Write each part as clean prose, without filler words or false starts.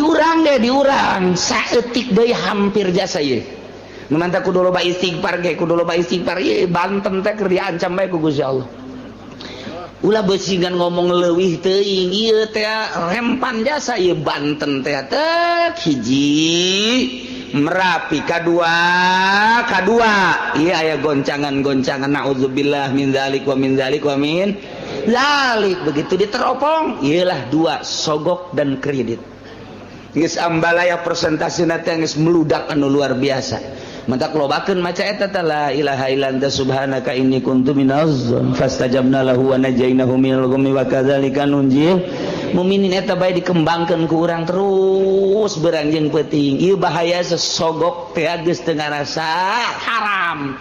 Urang ge, di urang saeutik deui hampir jasa ieu. Nu mantap kudu loba istighfar ge, kudu loba istighfar. Ieu Banten teh keur diancam bae ku Gusti Allah. Ulah beusingan ngomong leuwih teuing, ieu teh rempan jasa ieu Banten teh. Tek hiji Merapi, kadua kadua iya aya goncangan-goncangan, naudzubillah min dzalik wa min dzalik wa min dzalik. Begitu diteropong, iyalah dua, sogok dan kredit geus ambalaya, presentasi teh geus meludak anu luar biasa. Mantak lobakeun maca eta teh, la ilaha illa anta subhanaka inni kuntu minaz fastajabna lahu wa najainahu minal ghammi wa kadzalika nunjil muminin. Eta bae dikembangkeun ku urang terus beranjing peuting. Ieu bahaya sesogok teh geus teu ngarasa haram,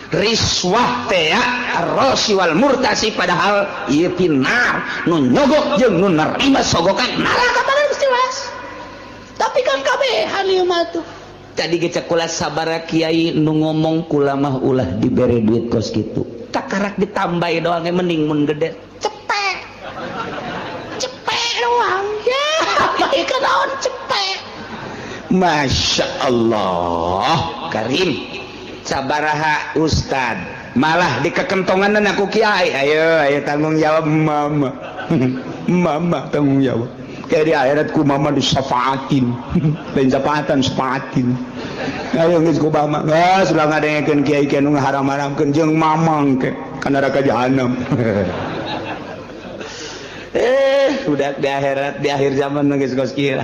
riswah teh arrasi wal murtasi, padahal ieu finnar, nu nyogok jeung nu nerima sogokan neraka bareng jelas. Tapi kan kabehan ieu mah tuh. Tadi ge cek kula, sabara kiai nu ngomong kula mah ulah dibere duit kos kitu, takarak ditambahi doang, mending mun gede cepet cepet doang ya, baik naon cepet. Masya Allah Karim, sabaraha ustad malah dikekentongan aku kiai, ayo ayo tanggung jawab mama, mama tanggung jawab kayak di akhirat ku mama disafaatin, lain syafaatan, safaatin. Ayo geus ku mama geus ulah ngadengekeun kiai kiai nu ngaharam-haramkeun jeung mamang ke ka neraka jahanam. Eh, udah di akhirat, di akhir zaman geus kos kieu.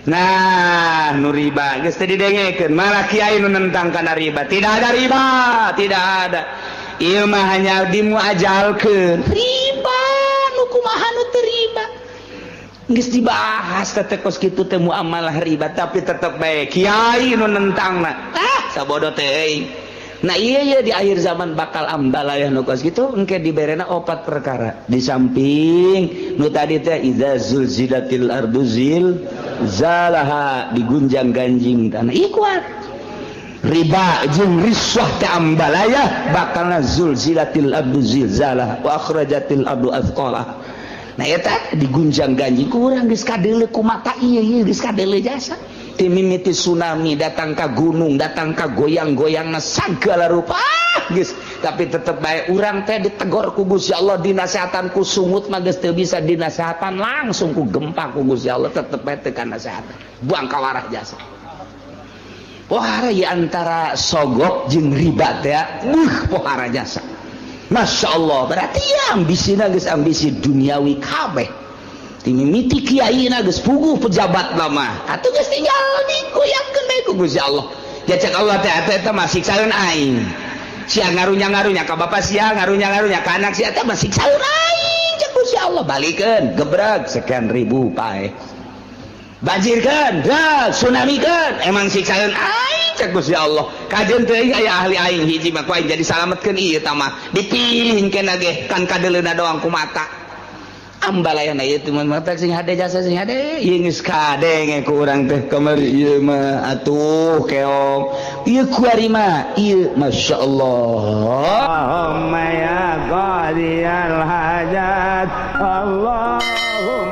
Nah, nu riba geus teu didengekeun, malah kiai nu nentang kana riba. Tidak ada riba, tidak ada. Ieu mah hanya dimuajalkeun. Riba nu kumaha nu teu riba? Geus dibahas teh kos kitu teh muamalah riba, tapi tetep bae kiai nu nentangna. Ah, sabodo teh. Nah, iya iya, di akhir zaman bakal ambalayah nu kos kitu. Engke diberena opat perkara. Di samping nu tadi teh, idza zulzilatil ardu zilzalaha, digunjang ganjing tanah. Ih, kuat riba jeung riswah teh ambalaya, bakalna zulzilatil ardu zilzalaha wa akhrajatil ardu athqalaha. Nah, eta digunjang ganjing kurang geus kadeuleu ku mata. Ieu ieu geus kadeuleu jasa ti mimiti tsunami datang ka gunung, datang ka goyang-goyangna sagala rupa. Ah, geus, tapi tetep bae urang teh ditegor ku Gusti Allah, dinasehatan ku sungut mah geus teu bisa dinasehatan, langsung ku gempa ku Gusti Allah, tetep bae teu kanasehatan, buang kawarah jasa. Pohara ya antara sogok jeung riba teh, pohara jasa. Masya Allah, berarti ya ambisi geus ambisi duniawi kabeh. Mimiti kiai geus puguh pejabat lama atuh geus tinggal digoyangkeun bae ku Gusti Allah. Cek Allah teh, atuh eta mah siksaeun aing sia, ngarunya-ngarunya ka bapak sia, ngarunya-ngarunya ka anak sia, teh mah siksaeun aing. Cek Gusti Allah, balikeun gebreg sekian ribu pae, banjirkeun dah, tsunami-keun, emang siksaeun aing. Cek Gusti Allah, kajeun teuing aya ahli aing hiji mah ku aing jadi salametkeun. Ieu tah mah dipilih kena ge kan kadeuleuna doang ku mata. Ambalayana ieu teh mata, sing hade jasa, sing hade. Ieu geus kadenge ku urang teh kamari. Ieu mah atuh keong ieu kuari mah ieu, masyaallah. Allahumma ya qadiyal hajat, Allahumma.